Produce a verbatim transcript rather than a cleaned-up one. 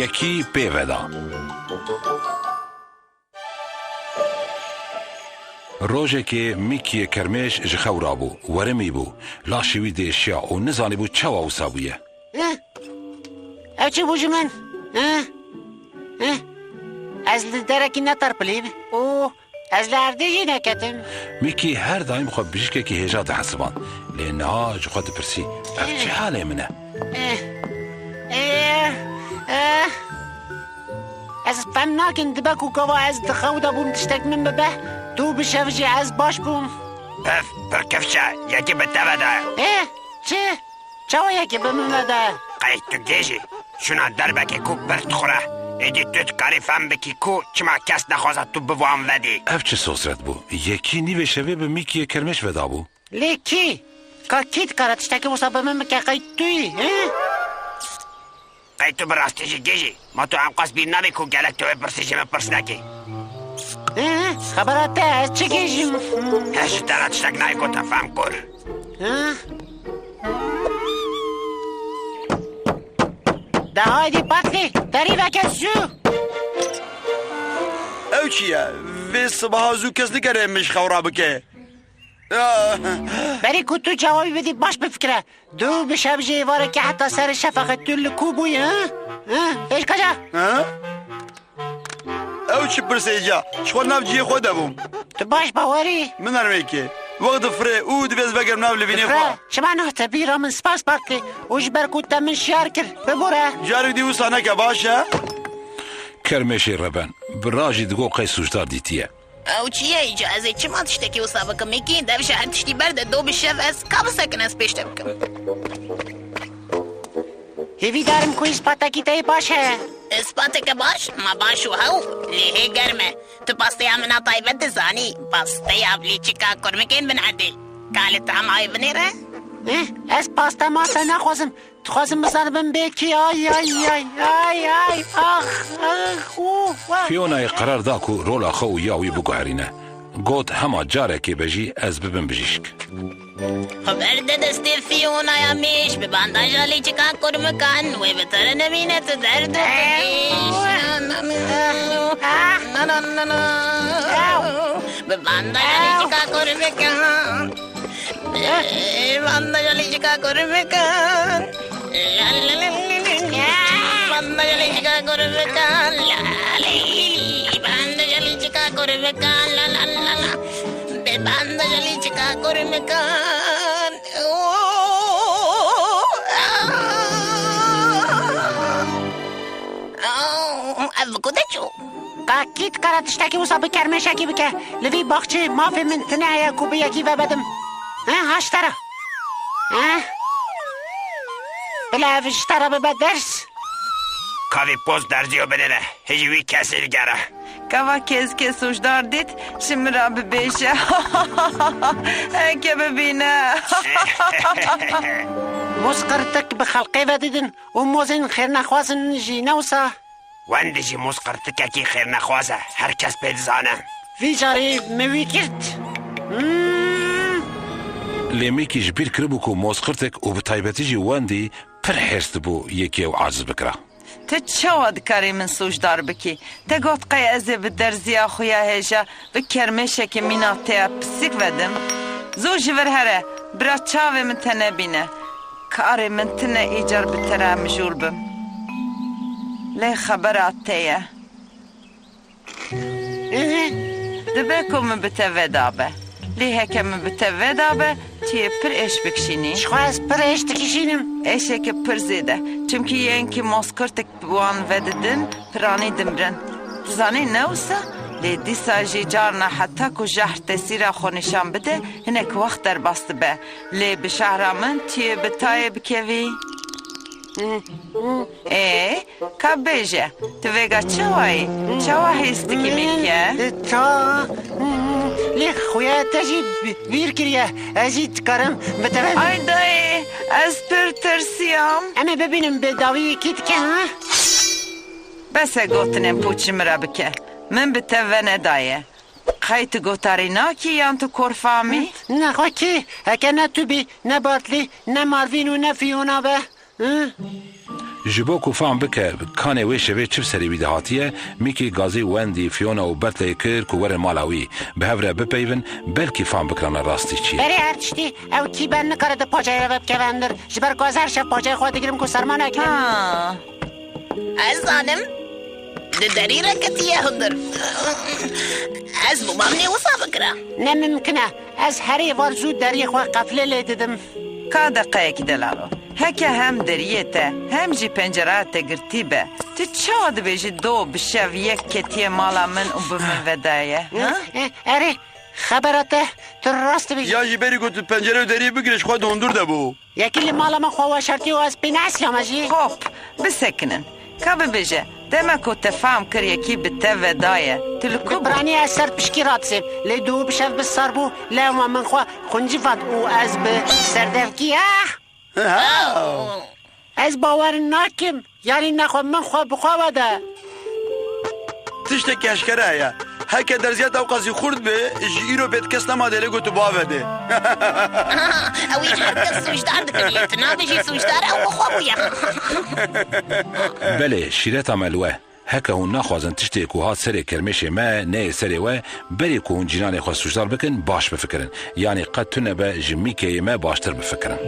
Yekî pê veda. Rojekê Mîkiyê kermêş ji xew rabû, werimî bû, laşê wî diêşiya û nizanîbû çawa wisa bûye. Heh. Ev çi bû ji min? Heh? Heh? Ez li derekî neterpilîm û ez li erdê jî neketim. Mîkî her daîm xwe bijîşkekî hêja dihesiband, lê niha ji xwe dipirsî, ev çi halê min e? Eh, eh, eh. Ez fem nakim, dibe ku gava ez di xew de bûm tiştek min bibe, dû bi şev jî ez baş bûm. Pif, pir kifş e, yekî bi te ve de. Eh, çi? Çawa yekî bi min ve de? Qey tu gêj î? Şûna derbekê ku pir dixure. Êdî tu dikarî fem bikî ku çima kes nexwaze tu bi wan vedî. Ev çi sosret bû? Yekî nîvê şevê bi Mîkiyê kermêş vedabû. Lê kî? Ka kî dikare tiştekî wisa bi min bike, qey tu yî, he? Qey tu bi rastî jî gêj î? Ma tu ewqas bîr nabî ku gelek tu wê pirsî ji min pirs nekî? He? Xebera te, ez çi gêj im? Ez ji te re tiştek nayê gotin, fem kur. He? De haydî patlî, derî veke zû. Ew çi ye? Vê sibaha zû kes nikare min ji xew rabike. Ah. Berî ku tu cewabî bidî, baş bifikire. Dû bi şev jî êvarekî heta serê şefaqê tu li ku bûyî, ha? Ha? Pêşkaca? Ha? Ew çi pirsê ca? Ji xwe nav cihê xwe de bûm. Tu baş bawerî? Min nermê ke. Wext difire û divê ez vegerim nav livînê xwe. Difire? Çima nah te bîra min spas partî û ji ber ku te min şiyar kir? Bibûre. Carek dî wisa neke, baş e? Kermêşê reben, bi ra jî digo qey sûcdar dîtiye. Ew çi ye îca? Ez ê çima tiştekî wisa bikim? Mîkî, dev ji her tiştî berde, do bi şev ez ka bisekin ez pêş te bikim. Hêvîdar im ku îspatekî te yê baş heye. Îspateke baş? Ma baş û hew, lê hê germ e. Tu pasteya min a taybet dizanî? Pasteya bi lîçika kurmikên binerdê. Ka li tahma wê binêre? Eh, ez paste mase naxwazim. Dixwazim bizanibim bê kî, ay, ay, ay, ay, ay, ax, ax, ûf, ax. Fionayê qerar da ku rola xwe û ya wî biguherîne. Got, hema carekê be jî ez bibim bijîşk. Xwe berde destê Fionaya mêş, bi bandaja lîçika kurmikan, wê bi te re nemîne tu derd û tu êş. Na, na, na. Na, na, na, na. Bi bandaja lîçika kurmikan. Banda jalî çika kurbikan. La la la la la. Banda jalî çika kurbikan. La la la. Banda jalî çika kurbikan. La la la la. Be banda jalî çika kurbikan. Ev ku de çû? Ka kî dikare tiştekî wisa bi kermêşekî bike? Li vî baxçê mafê min tune heye ku bi yekî vebedim. He, ha ji te re. He? Bila ev ji te re bibe ders. Ka vî post derziyo binêre, hijî wî kesî digere. Ka va kêzikê sûcdar dît, ji min re bibêje. Heke bibîne. Mûz qirtik bi xelqê ve didin û mozên xêrnexwazin jî, ne wisa? Wendî jî mozqirtikekî xêrnexwaz e, her kes pê dizane. Vî carî min wî girt. Hmm. Lê Mîkî ji bîr kiribû ku mozqirtik û bi taybetî jî Wendî pir hêrs dibû yekî ew aciz bikira. Tu çawa dikarî min sûcdar bikî? Te got qey ez ê bi derziya xwe ya hêja bi kermêşekê mîna te ya pisîk vedim? Zû ji vir here, bira çavê min te nebîne. Karê min tine îcar bi te re mijûl bim. Lê xebera te ye. Dibe ku min bi te vedabe. Lê heke min bi te vedabe, tu yê pir êş bikişînî. Ji xwe ez pir êş dikişînim. Êşeke pir zêde. Çimkî yên ki mozqirtik wan vedidin, piranî dimrin. Dizanî ne wisa? Lê dîsa jî carna heta ku jehr tesîra xwe nîşan bide, hinek wext derbas dibe. Lê bi jehra min tu yê bi tayê bikevî. Ê, ka bêje, tu vêga çawa yî? Çawa hêz dikî Mîkî? Ta, lê xuya te jî bîr kiriye. Ez jî dikarim bi te ve. Ay dayê, ez pir tirsiyam. Em ê bibînin bi dawiyê kî dike, ha? Bes e gotinên pûç ji min re bike. Min bi te ve nedaye. Qey tu gotarî nakî yan tu korfamî? Nexwe kî? Heke ne tu bî, ne Bartlî, ne Marvîn û ne Fîona be. Hı? Ji bo ku fam bike kanê wê şevê çi bi serê wî de hatiye, Mîkî gazî Wendy, Fiona û Bertleyê kir ku werin mala wî, bi hev re bipeyivin, belkî fam bikirane rastî çi ye. Berê her tiştî, ew kî ben nikare di paceyê re ve bikeve hundir, ji ber ku ez her şev paceyê xwe digirim ku serma nekeve. Ha. Ez zanim, di derî re ketiye hundir. Ez bû mamnê wisa bikira. Ne mimkin e. Ez herê var zû deriyê xwe qeflê lê didim. Ka deqeyekî delalo. Heke hem deriyê te, hem jî penceraya te girtî be, tu çawa dibêjî do bi şev yek ketiye mala min û bi min vedaye, ha? Eh, erê, xebera te, tu rast dibêjî. Ya jî berî ku tu pencere û deriyê bigirê ji xwe di hundir de bû. Yekî li mala min xwe weşartî û ez pê neesiyame jî. Hop, bisekinin. Ka bibêje, dema ku te fam kir yekî bi te ve daye, tu li ku bû? Bi piranî ez ser pişkî radizêm. Lê dû bi şev bi sar bû, lewma min xwe xuncî vat û ez bi serdevkî, ah! Ha! Ez bawer nakim. Yanî nexwe min xwe bi xwe ve de. Tiştek eşkere heye. Heke derziyet ew qasî xurt be, ji îro pêt kes nema dê lê got tu bavê de. Ew ê ji her kes sûcdar dikin, lê tu nabêjî sûcdar, ew bi xwe bûye. Belê, şîreta me li we. Heke hûn naxwazin tiştê ku hat serê kermêşê me neyê serê we, berê ku hûn cînanê xwe sûcdar bikin, baş bifikirin. Yanî qet tune be ji Mîkeyê me baştir bifikirin.